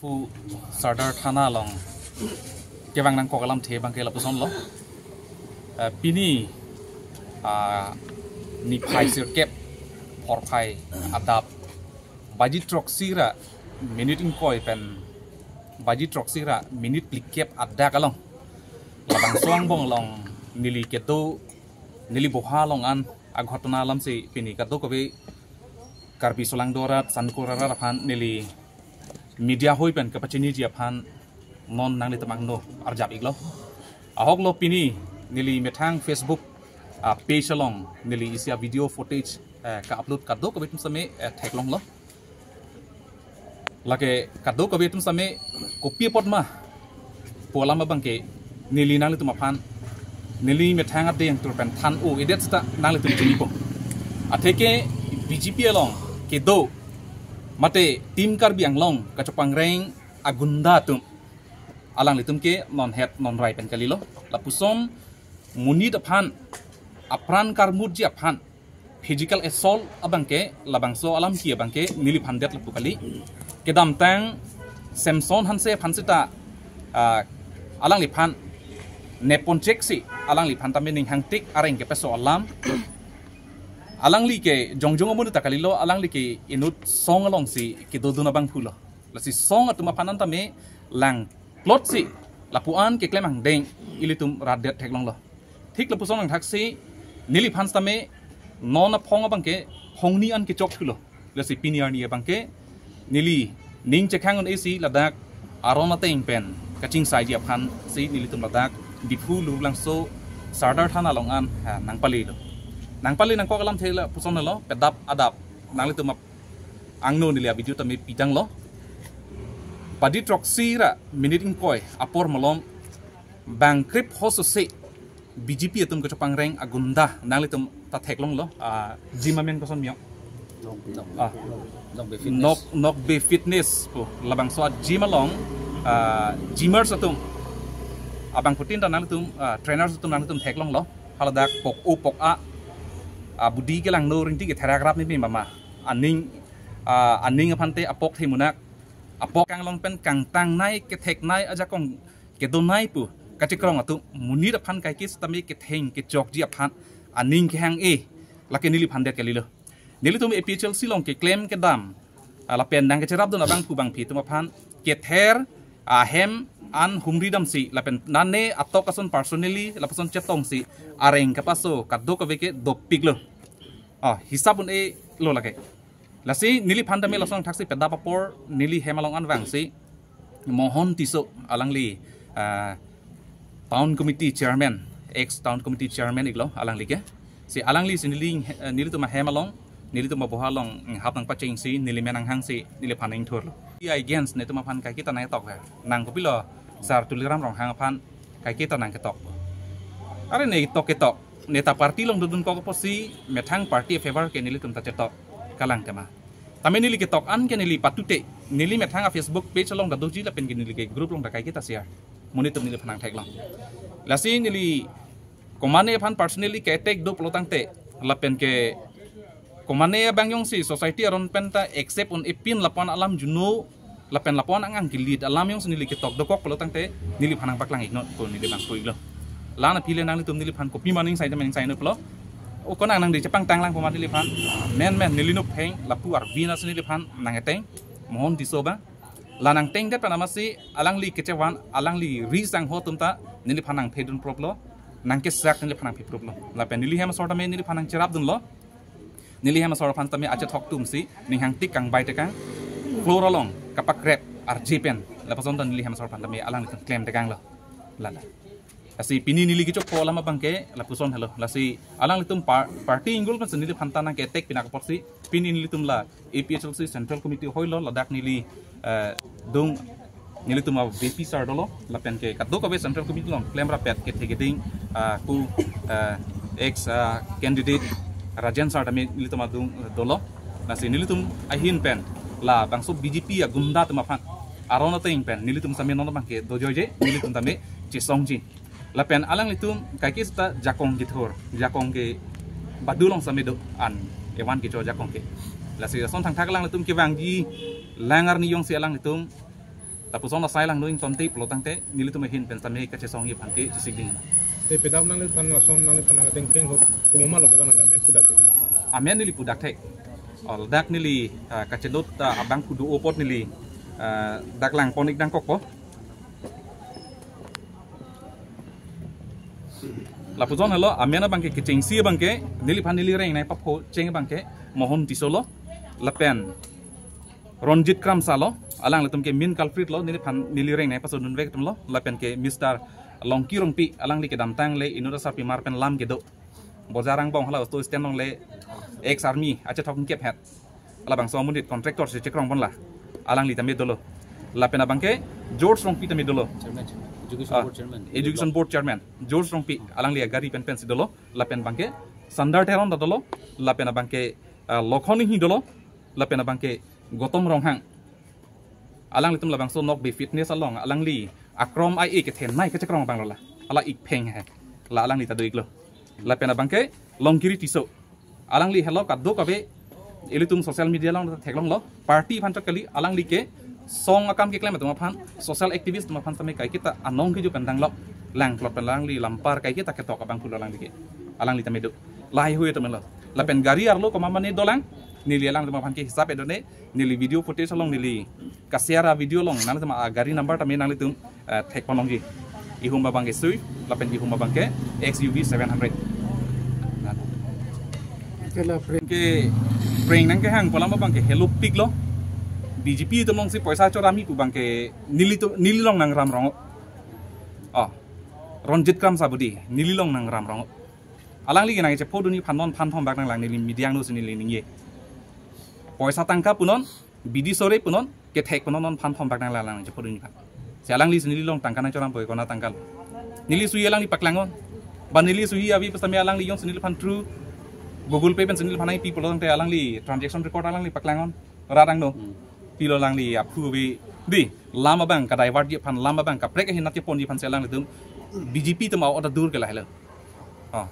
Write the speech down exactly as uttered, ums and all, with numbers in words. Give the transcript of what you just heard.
Pu Sardar Thana along kevang nangkok alamthe abangke lapusonlo. Eh, pini, ah, niphai sirkep porphai adap baji throksi ra minute ingkoi pen baji throksi ra minute phlikep adak along labangso angbong along neli kedo, neli boha along an aghotona alamsi pini kadokave Karbi solangdo arat, sangkur arat aphan neli media hoi pen kapachiniji aphan non nanglitum angno arjap iklo. Ahoklo pini neli methang Facebook, ah, page along neli isi a-video footage, eh, ka-upload kadokave atum same, eh, theklonglo. Lake kadokave atum same kopi apot ma pu alam abangke neli nanglitum aphan, neli methang adeng tur pen than-o-edet seta nanglitum chinipo. Atheke B J P along kedo mate Team Karbi Anglong kachopangreng agunda atum alanglitum ke non het non rai pen kalilo. Lapuson monit aphan, apran karmutji aphan physical assault abangke, labangso alam ki abangke neliphan det lapu kali. Kedamtang Samson Hanse aphan seta, ah, alangliphan neponchek si alangliphan tame ninghangtik areng kepeso alam. Alangli ke jongjong amonit ta kalilo, alangli ke inut song alongsi kedodun abangphulo. Lasi song atum aphan an tame langplot si lapu-an keklem angdeng ilitum rat det theklonglo. Thik lapuson angthak si neliphan tame non aphong abangke hongni an kechok thulo. Lasi pini arni abangke neli ning chekhang un-e si ladak aron ateng pen kachingsaiji aphan si nelitum ladak Diphu Lurlangso Sardar Thana along an, ha, nangpalelo. Nangpale nangkok alamthe lapuson lo, pedap adap nanglitum ap- angno neli a-video tame pidanglo. Baji throksi ra minute ingkoi apor malom bang krip hoso se B J P atum kachopangreng agunda nanglitum ta theklonglo. Ah, gym amen koson miyo? Ah. Nokbe Fitness. Nok, Nokbe Fitness pu labangso a-gym along, ah, gymmers atum abangphutin ta nanglitum, ah, trainers atum nanglitum theklonglo. Haladak pok-o pok-a, ah, budi kelangno ringti ketherak rap ni mama. Aning, ah, aning aphante apok themunak, apok kanglong pen kangtangnei ketheknei ajakong kedonei pu kachekrong atum monit aphan kaike sitame ketheng kechokji aphan aning kehang-e, lake neliphan det kalilo. Nelitum A P H L C along keklem kedam, ah, lapen nangkecherapdun abangphu bangphi atum aphan kether ahem an humri damsi lapen nane atok ason personally lapuson chetongsi areng kepaso kadokave ke dopiklo. Ah, hisap un-elo lake. Lasi neliphan tame lason thaksi pedap apor neli hem along an vangsi Mohon Tisso alangli, ah, town committee chairman, ex town committee chairman iklo alangli ke. Si alangli si neli, eh, nelitum ahem along, nelitum aboha along, mm, hap nangpachengsi neli men nanghangsi neliphan ingthurlo. I against netum aphan kaiketa nangketok ver. Nang kopilo Sar Tuliram Ronghang aphan kaiketa nangketok. Are ne tok ketok, neta party along dodun kok apotsi methang party favor ke nelitum ta chetok kalang tema. Tame neli ketok an ke neli patute, neli methang a-Facebook page along ta doji lapen ke neli ke group along ta kaiketa share. Monit atum neliphan nangtheklong. Lasi neli komane aphan personally ke-attack do pulotangte, lapen ke komane abang jongsi society aron pen ta accept un-epin lapu-an alam juno, lapen lapu-an angang ke-lead alam jongsi neli ketok dokok pulotangte neliphan nangpaklang iknon pu neli bang pu iklo. Lana pile nanglitum neliphan kopi maning sai maning sai no pulo. O konang nangdi chepangtanglang pu ma neliphan. Men men neli nopheng lapu arvi nasi neliphan nang-eteng Mohon Tisso abang. La nangtengdet pen amatsi alangli kechevan, alangli ri sangho atum ta neliphan nangphedun proplo, nangkesak neliphan nangphi proplo. Lapen neli hem asor tame neliphan nangcherapdunlo. Neli hem asor aphan tame achethok atumsi ninghangtik kangbai tekang, floor along kapakrep arje pen lapuson ta neli hem asor aphan tame alanglitum klem tekanglo. Lala. Lasi pini neli kechokpo alam abangke lapuson helo. Lasi alanglitum par-, party inggul pensi neliphan ta nangke-attack pinak apotsi pini nelitum la A P H L C Central Committee hoilo, ladak neli, eh, dung nelitum a-V P sir dolo, lapen ke kadokave Central Committee along klemrapet kethe keding, ah, ku, eh, ex, ah, candidate Rajen sir tame nelitum adung, eh, dolo. Lasi nelitum ahin pen labangso B J P agunda atum aphan aron ateng pen nelitum tame non abangke dojoije, nelitum tame chesongji. Lapen alanglitum kaike seta jakong kethur, jakong ke badu along tame do an evan kecho jakong ke. Lasi lason thangthak alanglitum kevangji lang arni jongsi alanglitum Lapuson asai lang doing tonte pulo tangte nelitum ahin pen tame kachesongji aphan ke chesik ding. Te pedap nangliphan lason nangliphan nangdengkeng ahut komat lo ke bang nangli amen pudak te. Amen neli pudak thek. Ol dak neli, ah, kachelot, ah, abang kudu apot neli, ah, dak langpon ik dangkokpo. Lapuson helo amen abang ke kechengsi abang ke neliphan neli rengnei papo cheng abang ke Mohon Tisso lo lapen Ronjit Kramsa lo, alanglitum ke main culprit lo, neliphan neli rengnei pasodun vek atum lo, lapen ke Mister Longki Rongpi, alangli kedamtang le inut asarpimar pen lam kedo. Bojar angbong hala auto stand along le ex army achethok ingkep het. Labangso amonit contractor si chekrong pon la. Alangli tame dolo. Lapen abang ke George Rongpi tame dolo. Chairman, chairman. Education Ah, Board Chairman. Education Board Chairman George Rongpi. Alangli agari pen pen si dolo. Lapen abang ke Sundar Teron ta dolo. Lapen abang ke, ah, Lokhon Inghi dolo. Lapen abang ke Gautam Ronghang. Alanglitum labangso Nokbe Fitness along alangli akrom ai-e kethenei kachekrong abang lo la. Hala ik pheng he. La alangli ta do ik lo. Lapen abang ke Longkiri Tisso. Alangli helo kadokave ilitum social media along theklong lo. Party aphan chot kali, alangli ke song akam keklem atum aphan, social activist atum aphan tame kaiketa anong keju pen dang lo. Langplot pen alangli lampar kaiketa ketok abang pulo alangli ke. Alangli tame do. Lahai hui atum lo. Lapen gari arlo komat mane dolang. Neli alangtum aphan ke hisap edone. Neli video footage along neli ka-share a-video along nanglitum agari number tame nanglitum, eh, thek pon longji. Ihum abang ke Swift lapen ihum abang ke X U V seven hundred. Kela pre- Ke preng nangkehang pu alam abang ke helopik lo. B J P atum along si poisa chorami pu abang ke nelitum, neli along nangram rong. Oh. Ronjit Kramsa budi neli along nangram rong. Alangli ke nangchephodunji aphan non phan thom bak nanglang neli media angno si neli ningje. Poisa tangka punon, bidi sore punon, kethek punon non phan thom bak nanglang nangchephodunji aphan. Si alangli si neli along tangka nangchoram poi kona tangka lo. Neli suhi alangli paklang non. Ba neli suhi avi pusitame alangli jongsi neliphan through Google Pay pen si neliphan nangpi pulo tangte alangli transaction record alangli paklang non. Rat angno. Hmm. Pilo alangli aphu avi. Di, lam abang ka-divertji aphan, lam abang kaprek ahin nat keponji aphan si alanglitum B J P atum a-order dur ke lahelo. Oh.